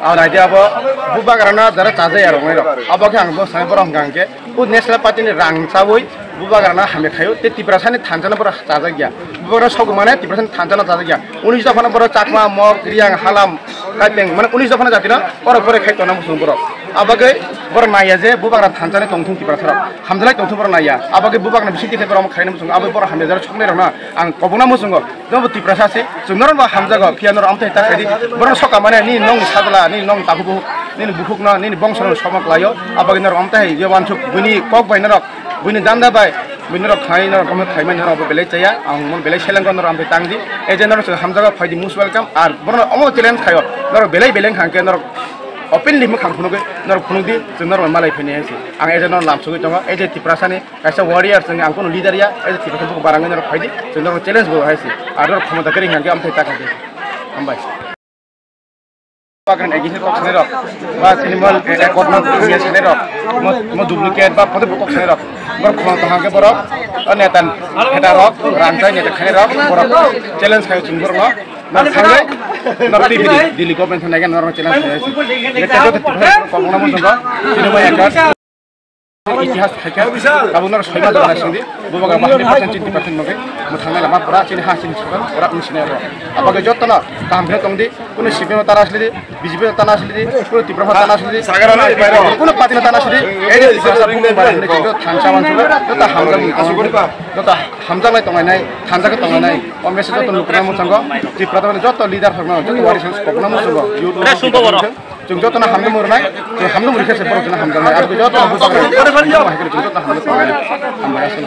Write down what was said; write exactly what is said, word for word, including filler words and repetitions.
Ang naidi abo bubagrano jara chajai arok nai rok. Abo khe ang bo sai borok hwnkha hwnkhe o National Party ni rang chawi bubagrano hamya khaio, tei Tiprasani thansa no borok chajak ya. Bubagra sok mane Tiprasani thansa no chajak ya. Unis dophano borok Chakma, Mok, Riyang, Halam, Kaipeng, mane unis dophano jati no borok borok khai tona muchung borok. Abagwi borok naiya je bubagra thansa ni tongthung Tiprasa rok. Hamjalai tongthung borok naiya. Abagwi bubagra bising tikhai borok khaina muchung. Abagwi borok hamya jara sok nai rok no ang kobongna muchungo. Jobo Tiprasa se, chwng norok bo hamjago, phiya norok amtwi ta khaidi. Borok soka mane, nini nong sajla, nini nong takhuk bukhuk, nini bukhuk no, nini bongso no somo klaio. Abagwi norok amtwi hai, je wansuk, buini kok bai norok, buini danda bai, buini norok khai, norok gomno khai mani norok bo belai chaya, ang mon belai seleng ko norok amtwi tangdi. Eje norok chwng hamjago, phaidi most welcome, ar borok omo challenge khaio, norok belai beleng hangke norok openly mwkhang phunugwi, norok phunukdi, chwng norok malai phini hai se. Ang eje norok lam sugwi tongo, eje Tiprasa ni, kaisa warrior chwng ang kono leader ya, ai Tiprasa buku barang norok phaidi, chwng norok challenge bo hai se. Aro khomota kari hingke amthai ta khaidi. Hambai. Bagan egi se kok sanai rok. Ba tini mal, eh, ekot mal punya sanai rok. Mo, mo duplicate ba photo kok sanai rok. Bor khomota hangke borok, o neta, neta rok, rangchai neta khanai rok, borok challenge khai chwng borok no. Nang sanai, nang T V di, Delhi government sanai kan norok challenge khai. Neta joto Tiprasa kok mona mo jonggo. Tini mal ekot. Itihas thaikha, tabuk norok soima dona sindi, bubagra bahai percent, chini percent moge, mwthangnai lama pura chini ha chini sokang pura wng sinai rok. Abagwi jotono kaham khe tongdi, kuno C P M tana asli di, B J P tana asli di, kuno Tipra tana asli di, kuno party tana asli di, ei de Tiprasa buku bai hwnwi khe thansa mansugo, joto hamjak ni tong, joto hamjak lai tongnai, thansa khe tongnai, o message joto nukna mwchango, Tipra tani joto leader rokno, joto wari sang kokna mwchango, youth rok. Chwng jotono hamno murnai, chwng hamno murikhe se borok jotono hamjaknai. Abo jotono bujaknai. Chwng jotono hamjaknai. Hambai aswk.